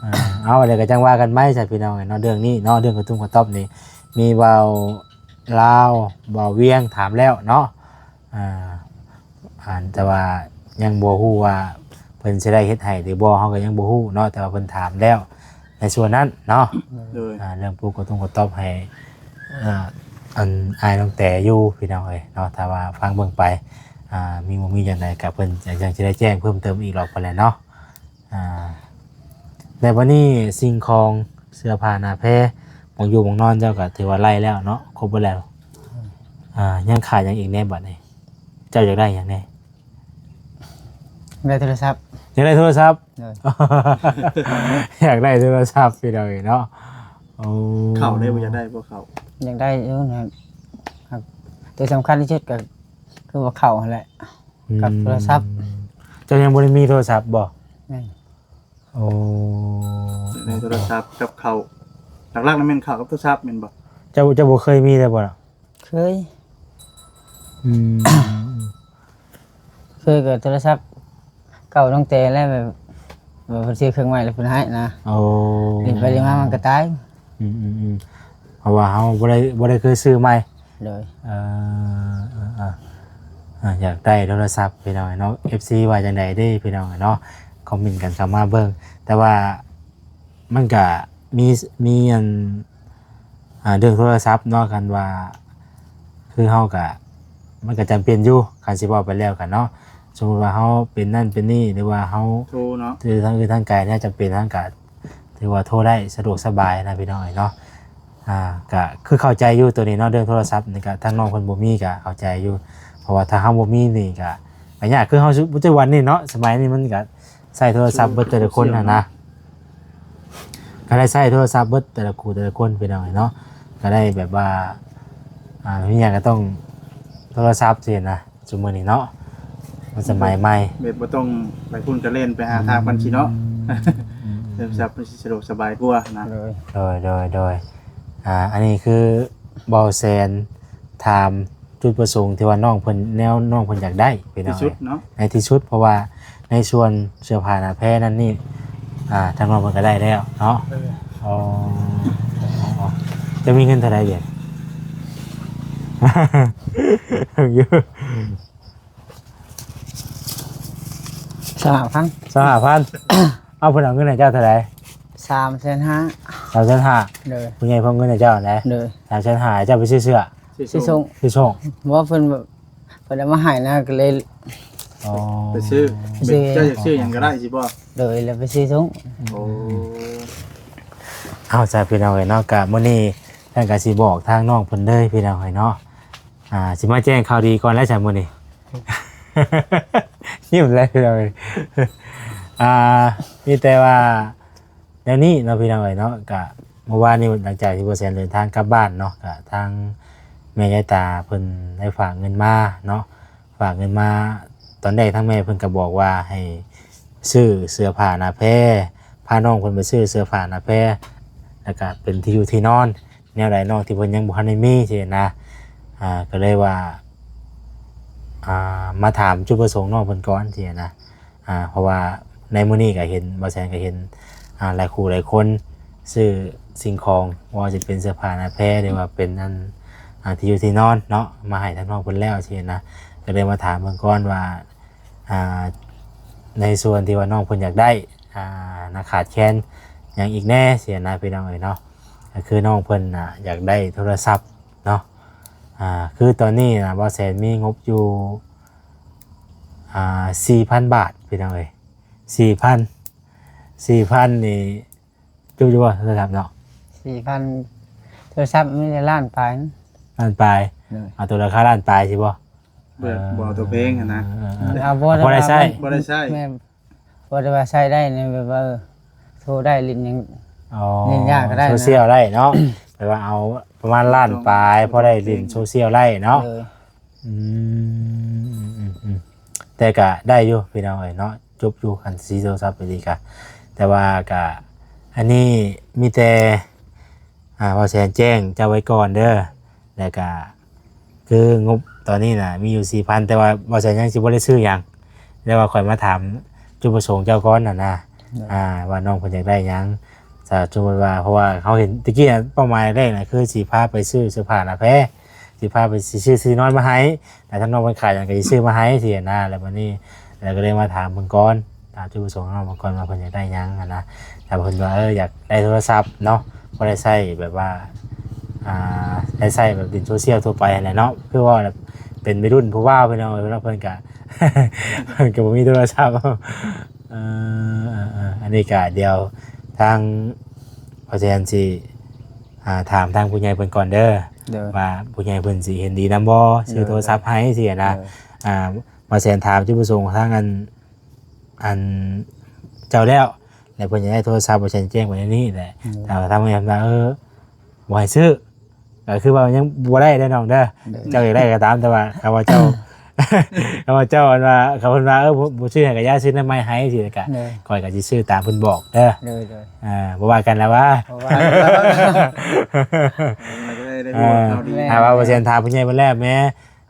ອ່າ ເອົາ ແລ້ວກໍຈັ່ງວ່າກັນໃໝ່ຊະພີ່ນ້ອງເນາະ ເລື່ອງນີ້ເນາະ ເລື່ອງກະຕຸ້ມກະຕ໊ອບນີ້ ມີເວົ້າລາວ ເວົ້າວຽງ ຖາມແລ້ວເນາະ. ອ່າ ອັນ ແຕ່ວ່າຍັງບໍ່ຮູ້ວ່າເພິ່ນຊິໄດ້ເຮັດໃຫ້ຫຼືບໍ່ ເຮົາກໍຍັງບໍ່ຮູ້ເນາະ ແຕ່ວ່າເພິ່ນຖາມແລ້ວໃນສ່ວນນັ້ນເນາະ. ໂດຍ ອ່າ ເລື່ອງປຸກກະຕຸ້ມກະຕ໊ອບໃຫ້ ອ່າ ອັນ ອ້າຍນ້ອງແຕຢູ່ພີ່ນ້ອງເອີຍເນາະ. ຖ້າວ່າຟັງເບິ່ງໄປ ອ່າ ມີ ບໍ່ມີຈັ່ງໃດກໍເພິ່ນຍັງ ຍັງຊິໄດ້ແຈ້ງເພີ່ມເຕີມອີກດອກພຸ້ນແຫຼະເນາະ. ອ່າ ແລ້ວບັດນີ້ສິ່ງຂອງເສື້ອຜ້າໜ້າແພ ໝ່ອງຢູ່ໝ່ອງນອນເຈົ້າກໍຖືວ່າໄລ່ແລ້ວເນາະ ຄົບເບິດແລ້ວ. ອ່າ ຍັງຂາດຫຍັງອີກແດ່ບັດນີ້? ເຈົ້າຢາກໄດ້ຫຍັງແດ່? ໄດ້ໂທລະສັບ. ຢາກໄດ້ໂທລະສັບ? ໂດຍ ຢາກໄດ້ໂທລະສັບພີ່ນ້ອງເອີຍເນາະ. ໂອ້ ເຂົ້າໄດ້ບໍ່? ຢາກໄດ້ບໍ່ເຂົ້າ? ຢາກໄດ້ຢູ່ນະ ແຕ່ສຳຄັນທີ່ສຸດກໍຄືວ່າເຂົ້າຫັ້ນແຫຼະ ອືມ ກັບໂທລະສັບ. ເຈົ້າຍັງບໍ່ໄດ້ມີໂທລະສັບບໍ່? ແມ່ນ. ໂອ້ ໃນໂທລະສັບກັບເຂົ້າ ຫຼັກໆນັ້ນແມ່ນເຂົ້າກັບໂທລະສັບແມ່ນບໍ່? ເຈົ້າ ເຈົ້າບໍ່ເຄີຍມີເລີຍບໍ່ລະ? ເຄີຍ. ອືມ ເຄີຍກັບໂທລະສັບເກົ່າຕັ້ງແຕ່ແລ້ວ ແບບ ແບບເພິ່ນຊື້ເຄື່ອງໃໝ່ແລ້ວເພິ່ນໃຫ້ນະ. ໂອ້ ຫຼິ້ນໄປຫຼິ້ນມາມັນກໍຕາຍ. ອືມໆໆ ເພາະວ່າເຮົາບໍ່ໄດ້ ບໍ່ໄດ້ເຄີຍຊື້ໃໝ່. ໂດຍ ເອີ ເອີ ເອີ ເອີ ຢາກໄດ້ໂທລະສັບພີ່ນ້ອງເນາະ. ເອັຟຊີວ່າຈັ່ງໃດເດ້ພີ່ນ້ອງເນາະ ຄອມເມັນກັນເຂົ້າມາເບິ່ງ. ແຕ່ວ່າມັນກະມີ ມີອັນ ອ່າ ເລື່ອງໂທລະສັບເນາະ ຄັນວ່າຄືເຮົາກະ ມັນກໍຈຳເປັນຢູ່ ຄັນຊິເວົ້າໄປແລ້ວກັນເນາະ. ສົມມຸດວ່າເຮົາເປັນນັ້ນເປັນນີ້ ຫຼືວ່າເຮົາ ໂທເນາະ ຄືທາງອື່ນທາງໄກເນຍ ຈຳເປັນ ທາງການ ຖືວ່າໂທໄດ້ສະດວກສະບາຍນະພີ່ນ້ອງເອີຍເນາະ. ອ່າ ກະຄືເຂົ້າໃຈຢູ່ໂຕນີ້ເນາະ ເລື່ອງໂທລະສັບນີ້ກະ ທາງນ້ອງເພິ່ນບໍ່ມີກະເຂົ້າໃຈຢູ່ ເພາະວ່າຖ້າເຮົາບໍ່ມີນີ້ກະ ກະຍາກ ຄືເຮົາ ປັດຈຸບັນນີ້ເນາະ ສະໄໝນີ້ມັນກະໃຊ້ໂທລະສັບເບິດແຕ່ລະຄົນຫັ້ນນະ ກະໄດ້ໃຊ້ໂທລະສັບເບິດແຕ່ລະຄູ່ແຕ່ລະຄົນພີ່ນ້ອງເອີຍເນາະ. ກະໄດ້ແບບວ່າ ອ່າ ມີຫຍັງກະຕ້ອງໂທລະສັບຊີ້ນະ ຊຸມມື້ນີ້ເນາະ ມັນສະໄໝໃໝ່ ແບບບໍ່ຕ້ອງໄປພຸ້ນກະແລ່ນໄປຫາທາງບັນຊີເນາະ. ອືມ ໂທລະສັບມັນຊິສະດວກສະບາຍກວ່ານະ. ໂດຍ ໂດຍ ໂດຍ ໂດຍ ອ່າ ອັນນີ້ຄືເບົາແສນຖາມຈຸດປະສົງທີ່ວ່ານ້ອງເພິ່ນ ແນວນ້ອງເພິ່ນຢາກໄດ້ພີ່ນ້ອງເອີຍ ທີ່ສຸດເນາະ ໃນທີ່ສຸດ ເພາະວ່າໃນສ່ວນເສື້ອຜ້າໜ້າແພນັ້ນນີ້ ອ່າ ທາງນ້ອງເພິ່ນກະໄດ້ແລ້ວເນາະ. ເອີ ອໍ ເຈົ້າມີເງິນເທົ່າໃດດຽວ? ຢູ່ ຊາວຫ້າພັນ ຊາວຫ້າພັນ. ເອົາ ເພິ່ນເອົາເງິນໃຫ້ເຈົ້າເທົ່າໃດ? ສາມແສນຫ້າ ສາມແສນຫ້າ. ໂດຍ ຜູ້ໃຫຍ່ເພິ່ນເອົາເງິນໃຫ້ເຈົ້າຫັ້ນໃດ? ໂດຍ ສາມແສນຫ້າ ເຈົ້າໄປຊື້ເສື້ອ? ຊື້ສົ່ງ ຊື້ສົ່ງ. ບໍ່ ເພິ່ນ ເພິ່ນເອົາມາໃຫ້ນະ ກະເລີຍ ອໍ ໄປຊື້ ໄປຊື້. ເຈົ້າຢາກຊື້ຫຍັງກະໄດ້ຊິບໍ່? ໂດຍ ແລ້ວໄປຊື້ສົ່ງ. ໂອ້ ເອົາ ຊະພີ່ນ້ອງເອີຍເນາະ ກະມື້ນີ້ທ່ານກະຊິບອກທາງນ້ອງເພິ່ນເລີຍພີ່ນ້ອງເອີຍເນາະ. ອ່າ ຊິມາແຈ້ງຂ່າວດີກ່ອນແລ້ວຊະມື້ນີ້ ຍິ້ມແລ້ວພີ່ນ້ອງເອີຍ. ອ່າ ມີແຕ່ວ່າແນວນີ້ເນາະພີ່ນ້ອງເອີຍເນາະ ກະເມື່ອວານນີ້ຫຼັງຈາກທີ່ບໍ່ແສນເດີນທາງກັບບ້ານເນາະ ກະທາງແມ່ຍາຍຕາເພິ່ນໄດ້ຝາກເງິນມາເນາະ ຝາກເງິນມາ. ຕອນແລກທາງແມ່ເພິ່ນກະບອກວ່າໃຫ້ຊື້ເສື້ອຜ້າໜ້າແພ ພານ້ອງເພິ່ນໄປຊື້ເສື້ອຜ້າໜ້າແພ ແລ້ວກະເປັນທີ່ຢູ່ທີ່ນອນ ແນວໃດນ້ອງທີ່ເພິ່ນຍັງບໍ່ທັນໄດ້ມີຊີ້ນະ. ອ່າ ກະເລີຍວ່າ ອ່າ ມາຖາມຈຸດປະສົງນ້ອງເພິ່ນກ່ອນຊີ້ນະ. ອ່າ ເພາະວ່າໃນມື້ນີ້ກະເຫັນ ບ່າວແສນກະເຫັນ ອ່າ ຫຼາຍຄູ່ຫຼາຍຄົນຊື້ສິ່ງຂອງ ບໍ່ວ່າຊິເປັນເສື້ອຜ້າໜ້າແພ ຫຼືວ່າເປັນອັນ ອ່າ ທີ່ຢູ່ທີ່ນອນເນາະ ມາໃຫ້ທາງນ້ອງເພິ່ນແລ້ວຊີ້ນະ. ກະເລີຍມາຖາມເບິ່ງກ່ອນວ່າ ອ່າ ໃນສ່ວນທີ່ວ່ານ້ອງເພິ່ນຢາກໄດ້ ອ່າ ນະ ຂາດແຄນຫຍັງອີກແດ່ຊີ້ນະພີ່ນ້ອງເອີຍເນາະ. ກະຄືນ້ອງເພິ່ນນະຢາກໄດ້ໂທລະສັບເນາະ. ອ່າ ຄືຕອນນີ້ນະ ບ່າວແສນມີງົບຢູ່ ອ່າ ສີ່ພັນບາດພີ່ນ້ອງເອີຍ ສີ່ພັນ ສີ່ພັນນີ້ ຈຸບຢູ່ບໍ່ໂທລະສັບເນາະ? ສີ່ພັນ ໂທລະສັບມີແຕ່ລ້ານປາຍ ລ້ານປາຍ. ໂດຍ ເອົາໂຕລາຄາລ້ານປາຍຊິບໍ່? ແບບບໍ່ເອົາໂຕແພງຫັ້ນນະ. ເອີ ເອີ ເອີ ເອົາພໍໄດ້ໃຊ້ ພໍໄດ້ໃຊ້ ແມ່ນ ພໍໄດ້ວ່າໃຊ້ໄດ້ໃນແບບວ່າ ເອີ ໂທໄດ້ຫຼິ້ນຫຍັງ ອໍ ຫຼິ້ນຫຍັງກະໄດ້ ໂຊຊຽວໄດ້ເນາະ. ແບບວ່າເອົາປະມານລ້ານປາຍ ພໍໄດ້ຫຼິ້ນໂຊຊຽວໄດ້ເນາະ. ໂດຍ ອືມ ອືມ ອືມ ອືມ ແຕ່ກະໄດ້ຢູ່ພີ່ນ້ອງເອີຍເນາະ ຈົບຢູ່ ຄັນຊິໂທລະສັບໄປດີກະ. ແຕ່ວ່າກະ ອັນນີ້ມີແຕ່ ອ່າ ບ່າວແສນແຈ້ງເຈົ້າໄວ້ກ່ອນເດີ ແລ້ວກະ ຄືງົບຕອນນີ້ນະມີຢູ່ສີ່ພັນ ແຕ່ວ່າບ່າວແສນຍັງຊິບໍ່ໄດ້ຊື້ຫຍັງ ແຕ່ວ່າຂ້ອຍມາຖາມຈຸດປະສົງເຈົ້າກ່ອນຫັ້ນນະ. ໂດຍ ອ່າ ວ່ານ້ອງເພິ່ນຢາກໄດ້ຫຍັງ ຖ້າສົມມຸດວ່າ ເພາະວ່າເຮົາເຫັນແຕ່ກີ້ນະ ເປົ້າໝາຍແລກນະ ຄືຊິພາໄປຊື້ເສື້ອຜ້າໜ້າແພ ຊິພາໄປ ຊິຊື້ທີ່ນອນມາໃຫ້ ແລ້ວທາງນ້ອງເພິ່ນຂາດຫຍັງກະຊິຊື້ມາໃຫ້ຊີ້ນະ. ແລ້ວບາດນີ້ ແລ້ວກະເລີຍມາຖາມເພິ່ນກ່ອນ ຖາມຈຸດປະສົງນ້ອງເພິ່ນກ່ອນວ່າເພິ່ນຢາກໄດ້ຫຍັງຫັ້ນນະ. ຖ້າເພິ່ນວ່າ ເອີ ຢາກໄດ້ໂທລະສັບເນາະ ພໍໄດ້ໃຊ້ແບບວ່າ ອ່າ ໄດ້ໃຊ້ແບບຫຼິ້ນໂຊຊຽວທົ່ວໄປຫັ້ນແຫຼະເນາະ ຄືວ່າແບບເປັນໄວລຸ້ນຜູ້ບ່າວພີ່ນ້ອງເອີຍ ເພິ່ນກະ ເພິ່ນກະບໍ່ມີໂທລະສັບ. ເອີ ເອີ ເອີ ອັນນີ້ກະດຽວທາງພໍ່ແສນຊິ ອ່າ ຖາມທາງຜູ້ໃຫຍ່ເພິ່ນກ່ອນເດີ ໂດຍ ວ່າຜູ້ໃຫຍ່ເພິ່ນຊິເຫັນດີນຳບໍ່ ໂດຍ ຊື້ໂທລະສັບໃຫ້ຊີ້ນະ. ໂດຍ ອ່າ ບ່າວແສນຖາມຈຸດປະສົງທາງອັນ ອັນເຈົ້າແລ້ວ ແລ້ວເພິ່ນຢາກໄດ້ໂທລະສັບ ບ່າວແສນແຈ້ງໄວ້ໃນນີ້ແຫຼະ. ໂດຍ ຖ້າວ່າທາງແມ່ນວ່າ ເອີ ບໍ່ໃຫ້ຊື້ ກະຄືວ່າຍັງບໍ່ໄດ້ເດີນ້ອງເດີ. ໂດຍ ເຈົ້າຢາກໄດ້ກະຕາມ ແຕ່ວ່າຄຳວ່າເຈົ້າ ຄຳວ່າເຈົ້າອັນວ່າ ຄຳເພິ່ນວ່າ ເອີ ບໍ່ ບໍ່ຊື້ໃຫ້ກະຢ່າ ຊື້ແນວໃໝ່ໃຫ້ ຊີ້ກະ ໂດຍ ຂ້ອຍກະຊິຊື້ຕາມເພິ່ນບອກເດີ. ໂດຍ ໂດຍ ອ່າ ບໍ່ວ່າກັນລະວ່າ ບໍ່ວ່າກັນລະວ່າ ໄດ້ ໄດ້ ອ່າ ເວົ້າເອົາດີ. ຖ້າວ່າບ່າວແສນຖາມຜູ້ໃຫຍ່ເພິ່ນແລ້ວແມ້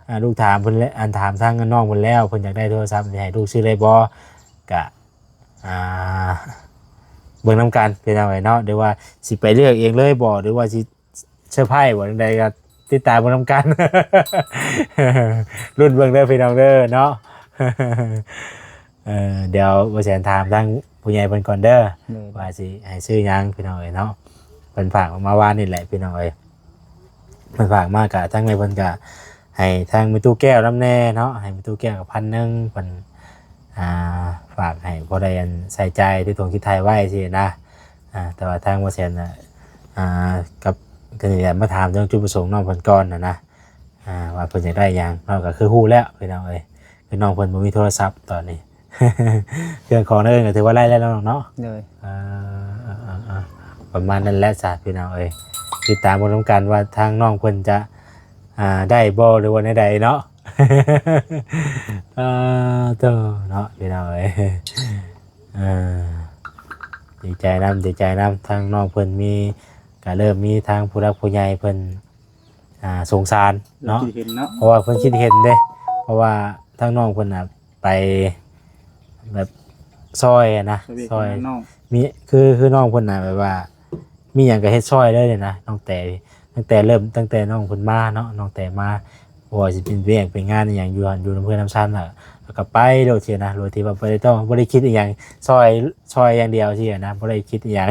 ອ່າ ລູກຖາມເພິ່ນແລ້ວ ອັນ ຖາມທາງນ້ອງເພິ່ນແລ້ວ ເພິ່ນຢາກໄດ້ໂທລະສັບ ຊິໃຫ້ລູກຊື້ໄດ້ບໍ່ ກະ ອ່າ ເບິ່ງນຳກັນພີ່ນ້ອງເອີຍເນາະ ຫຼືວ່າຊິໄປເລືອກເອງເລີຍບໍ່ ຫຼືວ່າຊິເຊີໄພຣສ໌ບໍ່ ຈັ່ງໃດກະຕິດຕາມເບິ່ງນຳກັນ ລຸ້ນເບິ່ງເດີພີ່ນ້ອງເດີເນາະ. ເອີ ດຽວບ່າວແສນຖາມທາງຜູ້ໃຫຍ່ເພິ່ນກ່ອນເດີ ໂດຍ ວ່າຊິໃຫ້ຊື້ຫຍັງພີ່ນ້ອງເອີຍເນາະ. ເພິ່ນຝາກມາວານນີ້ແຫຼະພີ່ນ້ອງເອີຍ ເພິ່ນຝາກມາກະ ທາງແມ່ເພິ່ນກະ ໃຫ້ທາງແມ່ຕູ້ແກ້ວນຳແດ່ເນາະ ໃຫ້ແມ່ຕູ້ແກ້ວກັບພັນໜຶ່ງ ເພິ່ນ ອ່າ ຝາກໃຫ້ພໍໄດ້ອັນໃຊ້ຈ່າຍທີ່ຕົງຄິດໄທໄວ້ຊີ້ນະ. ອ່າ ແຕ່ວ່າທາງບໍ່ແສນນະ ອ່າ ກັບ ກໍນີ້ແຫຼະ ມາຖາມເລື່ອງຈຸດປະສົງນ້ອງເພິ່ນກ່ອນນະນະ ອ່າ ວ່າເພິ່ນຢາກໄດ້ຫຍັງເນາະ. ກໍຄືຮູ້ແລ້ວພີ່ນ້ອງເອີຍ ຄືນ້ອງເພິ່ນບໍ່ມີໂທລະສັບຕອນນີ້ ເຄື່ອງຂອງນັ້ນກໍຖືວ່າໄດ້ແລ້ວເນາະ. ໂດຍ ເອີ ເອີ ເອີ ເອີ ປະມານນັ້ນແຫຼະຊະພີ່ນ້ອງເອີຍ ຕິດຕາມເບິ່ງນຳກັນວ່າທາງນ້ອງເພິ່ນຈະ ອ່າ ໄດ້ບໍ່ ຫຼືວ່າແນວໃດເນາະ. ອ່າ ໂທ້ເນາະພີ່ນ້ອງເອີຍ ເອີ ດີໃຈນຳ ດີໃຈນຳ ທາງນ້ອງເພິ່ນມີ ກໍເລີ່ມມີທາງຜູ້ຫຼັກຜູ້ໃຫຍ່ເພິ່ນ ອ່າ ສົງສານເນາະ ຄິດເຫັນເນາະ ເພາະວ່າເພິ່ນຄິດເຫັນເດ້ ເພາະວ່າທາງນ້ອງເພິ່ນນະໄປແບບຊ່ອຍນະ ຊ່ອຍ ຊ່ອຍ ມີ ຄື ຄືນ້ອງເພິ່ນນະແບບວ່າມີຫຍັງກໍເຮັດຊ່ອຍເລີຍນະ ນ້ອງແຕ ຕັ້ງແຕ່ເລີ່ມ ຕັ້ງແຕ່ນ້ອງເພິ່ນມາເນາະ ນ້ອງແຕມາ ບໍ່ວ່າຊິເປັນວຽກເປັນງານອີ່ຫຍັງຢູ່ຫັ້ນ ຢູ່ນຳເພື່ອນນຳຊານນະ ແລ້ວກໍໄປໂລດຊີ້ນະ ໂດຍທີ່ວ່າບໍ່ໄດ້ຕ້ອງ ບໍ່ໄດ້ຄິດອີ່ຫຍັງ ຊ່ອຍ ຊ່ອຍຢ່າງດຽວຊີ້ນະ ບໍ່ໄດ້ຄິດອີ່ຫຍັງ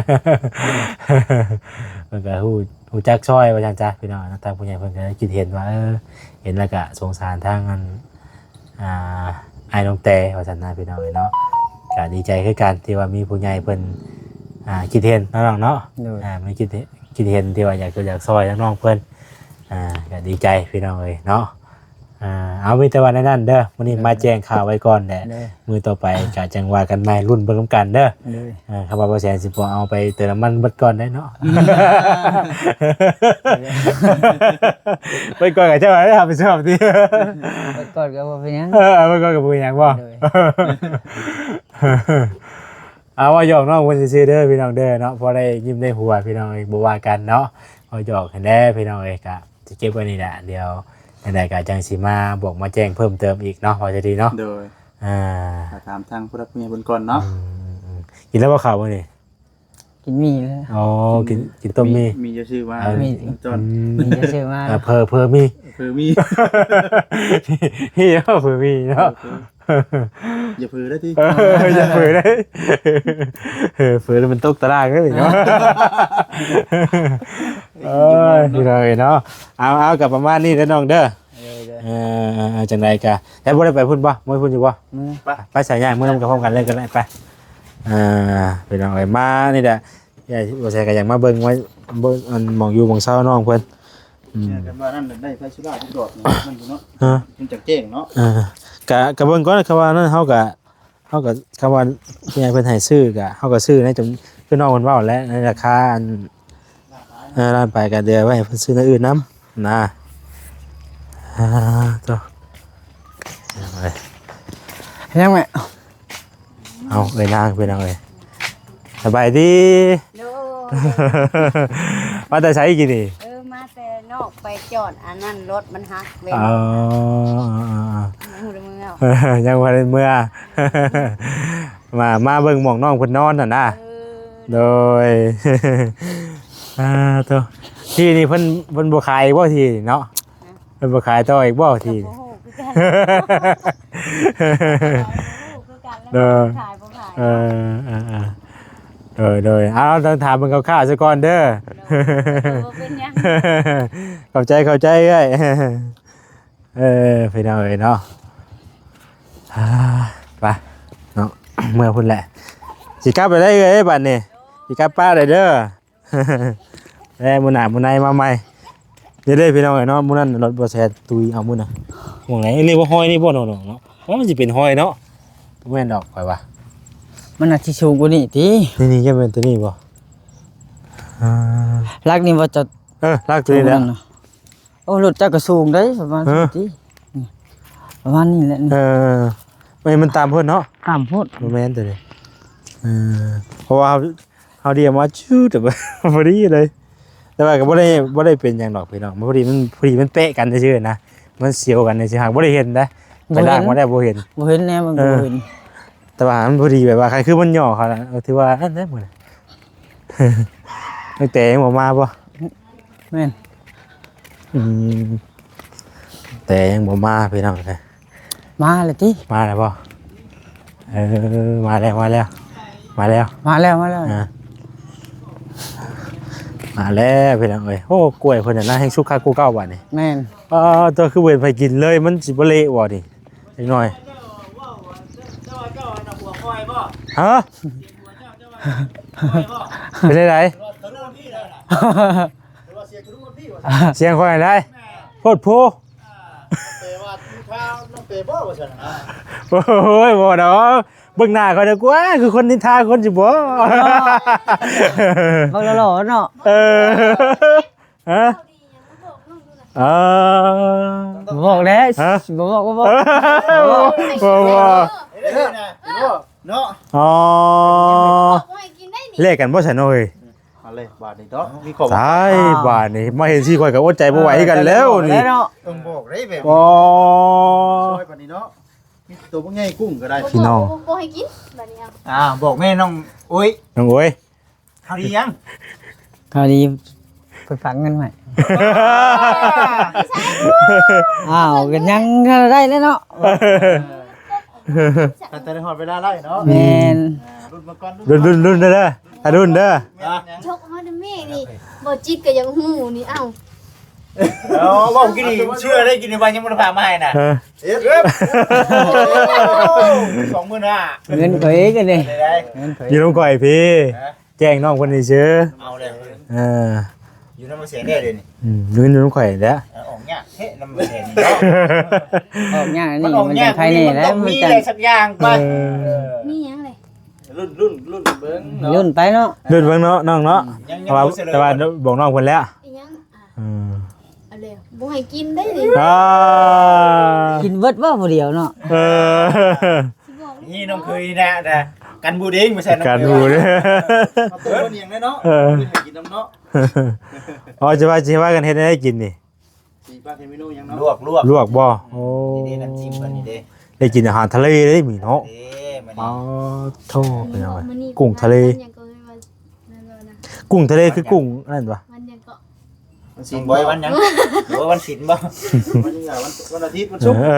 ເພິ່ນກໍຮູ້ ຮູ້ຈັກຊ່ອຍວ່າຊັ້ນຊະພີ່ນ້ອງເນາະ. ທາງຜູ້ໃຫຍ່ເພິ່ນກໍຄິດເຫັນວ່າ ເອີ ເຫັນແລ້ວກໍສົງສານທາງອັນ ອ່າ ອ້າຍນ້ອງແຕວ່າຊັ້ນນະພີ່ນ້ອງເອີຍເນາະ. ກໍດີໃຈຄືກັນທີ່ວ່າມີຜູ້ໃຫຍ່ເພິ່ນ ອ່າ ຄິດເຫັນເນາະນ້ອງເນາະ. ໂດຍ ອ່າ ມີຄິດເຫັນ ຄິດເຫັນທີ່ວ່າຢາກ ຢາກຊ່ອຍທາງນ້ອງເພິ່ນ ອ່າ ກໍດີໃຈພີ່ນ້ອງເອີຍເນາະ. ອ່າ ເອົາ ມີແຕ່ວ່າແນວນັ້ນເດີ ມື້ນີ້ ໂດຍ ມາແຈ້ງຂ່າວໄວ້ກ່ອນແຫຼະ ໂດຍ ມື້ຕໍ່ໄປກໍຈັ່ງວ່າກັນໃໝ່ ລຸ້ນເບິ່ງນຳກັນເດີ. ໂດຍ ເອີ ຄຳວ່າບໍ່ແສນຊິບໍ່ເອົາໄປເຕີມນ້ຳມັນເບິດກ່ອນໄດເນາະ. ເບິດກ່ອນກໍເຈົ້າໄດ້ຮັບຜິດຊອບຕິ ເບິດກ່ອນກໍບໍ່ເປັນຫຍັງ ເອີ ເບິດກ່ອນກໍບໍ່ເປັນຫຍັງບໍ? ໂດຍ ເອົາ ເວົ້າຫຍອກນ້ອງເພິ່ນຊື່ໆເດີພີ່ນ້ອງເດີເນາະ ພໍໄດ້ຍິ້ມໄດ້ຫົວພີ່ນ້ອງເອີຍ ບໍ່ວ່າກັນເນາະ ເວົ້າຫຍອກຫັ້ນແຫຼະພີ່ນ້ອງເອີຍ. ກະຊິເກັບໄວ້ນີ້ແຫຼະ ດຽວຈັ່ງໃດກະຈັ່ງຊິມາບອກມາແຈ້ງເພີ່ມເຕີມອີກເນາະ ວ່າຈະດີເນາະ. ໂດຍ ອ່າ ຖາມທາງຜູ້ຫຼັກຜູ້ໃຫຍ່ເພິ່ນກ່ອນເນາະ. ອືມໆໆ ກິນແລ້ວບໍ່ເຂົ້າມື້ນີ້? ກິນໝີ່ແລ້ວ. ອໍ ກິນ ກິນຕົ້ມໝີ່ ໝີ່ ໝີ່ຈະຊື້ມາ ເອີ ໝີ່ ຈອນ ອືມ ໝີ່ຈະຊື້ມາ ເອີ ເຜີ ເຜີໝີ່ ເຜີໝີ່ ມີເຜີໝີ່ເນາະ. ເອີ ເຜີ ຢ່າເຜີໄດ້ຕິ ເອີ ຢ່າເຜີໄດ້ ເອີ ເຜີແລ້ວມັນຕົກຕາລາງເດ້ເນາະ. ໂອ້ຍ ພີ່ນ້ອງເອີຍເນາະ ເອົາ ເອົາ ກໍປະມານນີ້ເດີນ້ອງເດີ. ເອີ ເອີ ຈັ່ງໃດກະ ແຕ່ບໍ່ໄດ້ໄປພຸ້ນບໍ່? ບໍ່ໄປພຸ້ນຢູ່ບໍ່? ໄປ ໄປສາຍຍ່າງ ເມືອນຳກັນພ້ອມກັນເລີຍກໍໄດ້ ໄປ. ເອີ ພີ່ນ້ອງເອີຍ ມານີ້ແຫຼະ ຍາຍບໍ່ໃສ່ກໍຢາກມາເບິ່ງວ່າ ເບິ່ງອັນໝ່ອງຢູ່ໝ່ອງເຊົານ້ອງເພິ່ນ. ອືມ ແມ່ນກັນວ່ານັ້ນໄດ້ໄຟໂຊລາຈັກດອກນີ້ ມັນຢູ່ເນາະ ຮະ ມັນຈັກແຈ້ງເນາະ. ເອີ ກະ ກະເບິ່ງກ່ອນ ຄຳວ່ານັ້ນເຮົາກະ ເຮົາກໍ ຄຳວ່າຜູ້ໃຫຍ່ເພິ່ນໃຫ້ຊື້ກໍ ເຮົາກໍຊື້ໃນຈຳ ຄືນ້ອງເພິ່ນເວົ້າແຫຼະ ໃນລາຄາອັນ ເອີ ລ້ານປາຍກໍເຫຼືອໄວ້ໃຫ້ເພິ່ນຊື້ແນວອື່ນນຳນະ. ອ່າ ໂທ້ ຍັງແມ່ ເອົາ ເອີຍນາງ ພີ່ນ້ອງເອີຍ ສະບາຍດີ. ໂດຍ ມາແຕ່ໃສກີ້ນີ້? ເອີ ມາແຕ່ນອກ ໄປຈອດອັນນັ້ນ ລົດມັນຫັກເວນ. ອໍ ຍັງບໍ່ໄດ້ເມືອ ຍັງບໍ່ໄດ້ເມືອ ມາ ມາເບິ່ງໝ່ອງນ້ອງເພິ່ນນອນຫັ້ນນະ. ເອີ ໂດຍ ອ່າ ໂທ້ ທີ່ນີ້ເພິ່ນ ເພິ່ນບໍ່ຂາຍບໍ່ທີ່ນີ້ເນາະ? ຮະ ເພິ່ນບໍ່ຂາຍຕໍ່ອີກບໍ່ທີ່ນີ້? ບໍ່ຮູ້ຄືກັນ ບໍ່ຮູ້ຄືກັນ ໂດຍ ວ່າຂາຍບໍ່ຂາຍ. ເອີ ເອີ ເອີ ໂດຍ ໂດຍ ເອົາ ຕ້ອງຖາມເບິ່ງຄ່າວໆຊະກ່ອນເດີ. ໂດຍ ບໍ່ເປັນຫຍັງ ຂອບໃຈ ຂອບໃຈເອື້ອຍ. ເອີ ພີ່ນ້ອງເອີຍເນາະ ອ່າ ໄປເນາະ ເມືອພຸ້ນແຫຼະ ຊິກັບໄດ້ເອື້ອຍ ບັດນີ້ ຊິກັບປ້າໄດ້ເດີ. ແລ້ວມື້ໜ້າມື້ໃນມາໃໝ່ ເດ້ໆ ພີ່ນ້ອງເອີຍເນາະ. ມື້ນັ້ນລົດບໍ່ແຊຕຸຍເອົາມື້ນະ ໝ່ອງໃດ ນີ້ບໍ່ ຮອຍນີ້ບໍ່ເນາະ ເນາະ ເນາະ ໂອ້ ມັນຊິເປັນຮອຍເນາະ. ບໍ່ແມ່ນດອກ ຂ້ອຍວ່າ ມັນອາດຊິສູງກວ່ານີ້ຕິ ນີ້ໆ ຈະແມ່ນຕົວນີ້ບໍ່? ອ່າ ຫຼັກນີ້ວ່າຈະ ເອີ ຫຼັກຕົວນີ້ແຫຼະ ສູງນັ້ນນະ. ໂອ້ ລົດເຈົ້າກໍສູງເດ້ ປະມານ ເອີ ນີ້ຕິ ປະມານນີ້ແຫຼະ. ເອີ ແມ່ນ ມັນຕ່ຳໂພດເນາະ ຕ່ຳໂພດ ບໍ່ແມ່ນຕົວນີ້. ເອີ ເພາະວ່າເຮົາ ເຮົາດຽມມາຈຸດ ແຕ່ວ່າພໍດີເລີຍ ແຕ່ວ່າກໍບໍ່ໄດ້ ບໍ່ໄດ້ເປັນຫຍັງດອກພີ່ນ້ອງ ມັນພໍດີ ມັນພໍດີ ມັນເປະກັນຊື່ໆນະ ມັນສຽວກັນຊື່ໆ ຫາກບໍ່ໄດ້ເຫັນນະ ໄປລາກມາແລ້ວບໍ່ເຫັນ ບໍ່ເຫັນແນ່ ມັນ ເອີ ບໍ່ເຫັນ ແຕ່ວ່າມັນພໍດີ ແບບວ່າຄັນຄືມັນຫຍໍ້ເຂົານະ ເອີ ຖືວ່າອັນນັ້ນໝົດ. ຕັ້ງແຕ່ຍັງບໍ່ມາບໍ່? ແມ່ນ ອືມ ແຕ່ຍັງບໍ່ມາພີ່ນ້ອງເອີຍ. ມາແລ້ວຕິ? ມາແລ້ວບໍ່? ເອີ ມາແລ້ວ ມາແລ້ວ ມາແລ້ວ ມາແລ້ວ ມາແລ້ວ ອ່າ ມາແລ້ວພີ່ນ້ອງເອີຍ. ໂອ້ ກ້ວຍເພິ່ນນະ ແຮ່ງສຸກຄັກກວ່າເກົ່າບາດນີ້. ແມ່ນ ອ່າ ຕົວຄືບໍ່ເຫັນໃຜກິນເລີຍ ມັນຊິບໍ່ເລະບໍ່ນີ້ ຈັກໜ້ອຍ? ຮະ? ເປັນຈັ່ງໃດ? ສຽງຂ້ອຍໃດ? ໂພດໂພ. ໂອ້ຍ ບໍ່ດອກ ເບິ່ງໜ້າຂ້ອຍດີກວ່າ ຄືຄົນນິນທາຄົນຊິບໍ່? ເນາະ ເບິ່ງຫຼໍ່ໆເນາະ. ເອີ ຮະ? ເອີ ບໍ່ບອກແຫຼະ. ຮະ? ບໍ່ບອກ ບໍ່ບອກ ບໍ່ບອກ ບໍ່ບອກ ເນາະ. ອໍ ແລກກັນບໍ່ຊັ້ນເນາະເອີຍ? ເອົາເລີຍບາດນີ້ເນາະ ມີຂໍ້ ໃຊ່ ບາດນີ້ມາເຫັນຊີ້ຂ້ອຍກໍອົດໃຈບໍ່ໄຫວຄືກັນແລ້ວນີ້. ຕ້ອງບອກເດ້ແບບ ອໍ ຊ່ອຍປານນີ້ເນາະ ມີໂຕບັກໃຫຍ່ກຸ້ງກໍໄດ້ ພີ່ນ້ອງ ບໍ່ ບໍ່ໃຫ້ກິນບາດນີ້. ເອົາ ອ່າ ບອກແມ່ນ້ອງໂອ້ຍ ນ້ອງໂອ້ຍ ຂ່າວດີຫຍັງ? ຂ່າວດີ ເພິ່ນຝາກເງິນໃຫ້. ອ້າວ ກໍຍັງໄດ້ແລ້ວເນາະ. ເອີ ຖ້າໄດ້ຮອດເວລາໄດ້ເນາະ. ແມ່ນ ລຸ້ນມາກ່ອນ ລຸ້ນ ລຸ້ນ ລຸ້ນເດີ ຖ້າລຸ້ນເດີ. ຈົກເຮົານຳແມ່ນີ້ ບໍ່ຈິດກໍຢາກຮູ້ນີ້. ເອົ້າ ເອີ ເວົ້າກິນນີ້ເຊື່ອໄດ້ ກິນນີ້ວ່າຍັງບໍ່ໄດ້ພາມາໃຫ້ນະ. ເອີ ເອີ ສອງໝື່ນຫ້າ ເງິນຂ້ອຍເອງອັນນີ້ ເງິນຂ້ອຍ ຢູ່ນຳຂ້ອຍພີ້ ຮະ? ແຈ້ງນ້ອງເພິ່ນຊື່ໆ. ເອົາແລ້ວ ເອີ ຢູ່ນຳແສນແດ່ເດນີ້. ອືມ ເງິນຢູ່ນຳຂ້ອຍແຫຼະ. ເອີ ອອກຍາກແທ້ນຳແສນນີ້ເນາະ. ອອກຍາກອັນນີ້ ມັນອອກຍາກ ມັນຈັ່ງໄຄແນ່ແຫຼະ ມັນຕ້ອງມີ ມັນຈັ່ງ ໄດ້ສັກຢ່າງໄປ. ເອີ ເອີ ມີຫຍັງເລີຍ? ລຸ້ນ ລຸ້ນ ລຸ້ນເບິ່ງເນາະ ລຸ້ນໄປເນາະ ລຸ້ນເບິ່ງເນາະນ້ອງເນາະ. ອືມ ຍັງ ຍັງ ແຕ່ວ່າ ບໍ່ເສຍເລີຍ ແຕ່ວ່າບອກນ້ອງເພິ່ນແລ້ວ. ອີຫຍັງ? ອ່າ ອືມ ເອົາແລ້ວ ບໍ່ໃຫ້ກິນໄດ້ນີ້. ອ່າ ກິນເບິດບໍ່ຜູ້ດຽວເນາະ? ເອີ ນີ້ນ້ອງເຄີຍນະ ນະ ກັນບູດເອງ ບໍ່ໃຊ່ນ້ອງເຄີຍ ກັນບູດເອງ ມາເຕີມບໍ່ນຽງໄດ້ເນາະ. ເອີ ກິນນຳເນາະ. ອໍ ຈະວ່າ ຈະວ່າກັນເຮັດແນວໃດກິນນີ້? ຊິພາເຮັດເມນູຫຍັງເນາະ? ລວກ ລວກ ລວກບໍ່? ໂອ້ ນີ້ເດ້ ນ້ຳຈິ້ມເພິ່ນນີ້ເດ້ ໄດ້ກິນອາຫານທະເລເດ້ມື້ນີ້ເນາະ. ເດ້ ມື້ນີ້ ປາໂທ້ ເປັນຫຍັງວະ? ກຸ້ງທະເລ ກຸ້ງທະເລຄືກຸ້ງອັນນັ້ນວະ? ວັນຫຍັງເກາະ? ວັນສິນບໍ່? ວັນຫຍັງ? ໂອ້ຍ ວັນສິນບໍ່? ວັນຫຍັງ? ວັນ ວັນອາທິດ ວັນສຸກ. ເອີ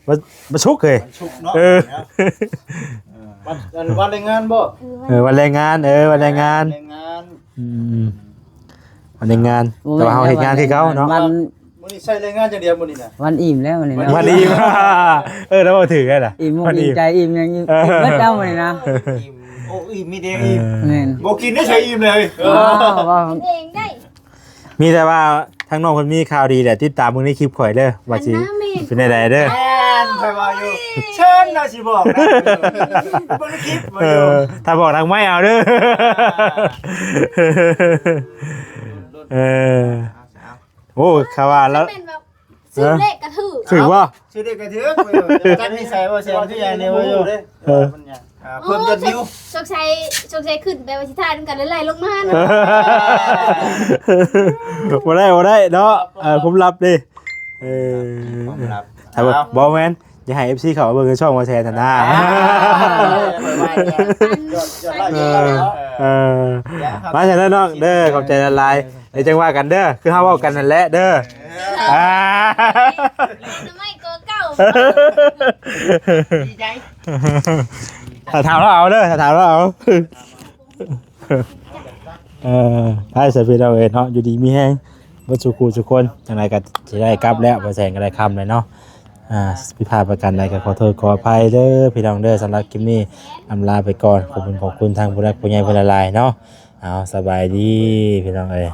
ວັນ ວັນສຸກເອີຍ ວັນສຸກເນາະ. ເອີ ວັນ ວັນແຮງງານບໍ່? ເອີ ວັນແຮງງານ ເອີ ວັນແຮງງານ ແຮງງານ. ອືມ ອັນນີ້ງານ ໂອ້ຍ ແຕ່ວ່າເຮົາເຮັດງານຄືເກົ່າເນາະ. ວັນ ມື້ນີ້ໃຊ້ແຮງງານຢ່າງດຽວມື້ນີ້ນະ. ວັນອີ່ມແລ້ວມື້ນີ້ນະ ວັນອີ່ມ. ເອີ ລາວເວົ້າຖືກແລ້ວລະ ອີ່ມອົກອີ່ມໃຈ ອີ່ມຫຍັງ ອີ່ມເບິດແລ້ວມື້ນີ້ນະ. ເອີ ອີ່ມ ໂອ້ ອີ່ມມີແຕ່ອີ່ມ. ແມ່ນ ບໍ່ກິນໄດ້ໃສອີ່ມເລີຍ. ເອີ ເວົ້າເອງໄດ້ ມີແຕ່ວ່າທາງນ້ອງເພິ່ນມີຂ່າວດີແຫຼະ ຕິດຕາມເບິ່ງໃນຄລິບຂ້ອຍເດີ ວ່າຊິເປັນແນວໃດເດີ. ແມ່ນ ຂ້ອຍເວົ້າຢູ່ ເຊີນເນາະ ຊິບອກນະ ເບິ່ງໃນຄລິບ. ເອີ ຖ້າບອກທາງໄມ້ເອົາເດີ. ເອີ ໂອ້ ຂ້າວ່າແລ້ວ ແມ່ນແບບ ຊື້ເລກກະຖືກ ຖືກບໍ່? ຊື້ເລກກະຖືກ. ຈັກນິໄສບໍ່ແຊງຄືຫຍັງນີ້ບໍ່ຢູ່. ເອີ ອ່າ ເພີ່ມຍອດວິວ. ສົງໄສ ສົງໄສຂຶ້ນໄປວ່າຊິຖ່າຍນຳກັນ ແລ້ວໄລ່ລົງມາຫັ້ນ. ບໍ່ໄດ້ ບໍ່ໄດ້ເນາະ. ເອີ ຄວາມລັບເດ້. ເອີ ຄວາມລັບ ຖ້າບໍ່ ບໍ່ແມ່ນ ຢາກໃຫ້ເອັຟຊີເຂົ້າມາເບິ່ງໃນຊ່ອງບໍ່ແຊນຫັ້ນນາ. ເອີ ເອີ ມາຊັ້ນເດີນ້ອງເດີ ຂອບໃຈຫຼາຍໆ ດຽວຈັ່ງວ່າກັນເດີ ຄືເຮົາເວົ້າກັນນັ້ນແຫຼະເດີ. ອ່າ ໜໍ່ໄມ້ກໍເກົ່າ ດີໃຈ. ຖ້າຖາມລາວເອົາເດີ ຖ້າຖາມລາວເອົາ. ເອີ ໄປຊະພີ່ນ້ອງເອີຍເນາະ ຢູ່ດີມີແຮງເບິດສູ່ຄູ່ສູ່ຄົນ. ຈັ່ງໃດກໍຊິໄດ້ກັບແລ້ວ ບໍ່ແຊນກໍໄດ້ຄ່ຳແລ້ວເນາະ. ອ່າ ຜິດພາດປະການໃດກໍຂໍໂທດຂໍອະໄພເດີພີ່ນ້ອງເດີ. ສຳລັບຄລິບນີ້ອຳລາໄປກ່ອນ ຂອບຄຸນຂອບຄຸນທາງຜູ້ຫຼັກຜູ້ໃຫຍ່ເພິ່ນຫຼາຍໆເນາະ. ເອົາ ສະບາຍດີພີ່ນ້ອງເອີຍ.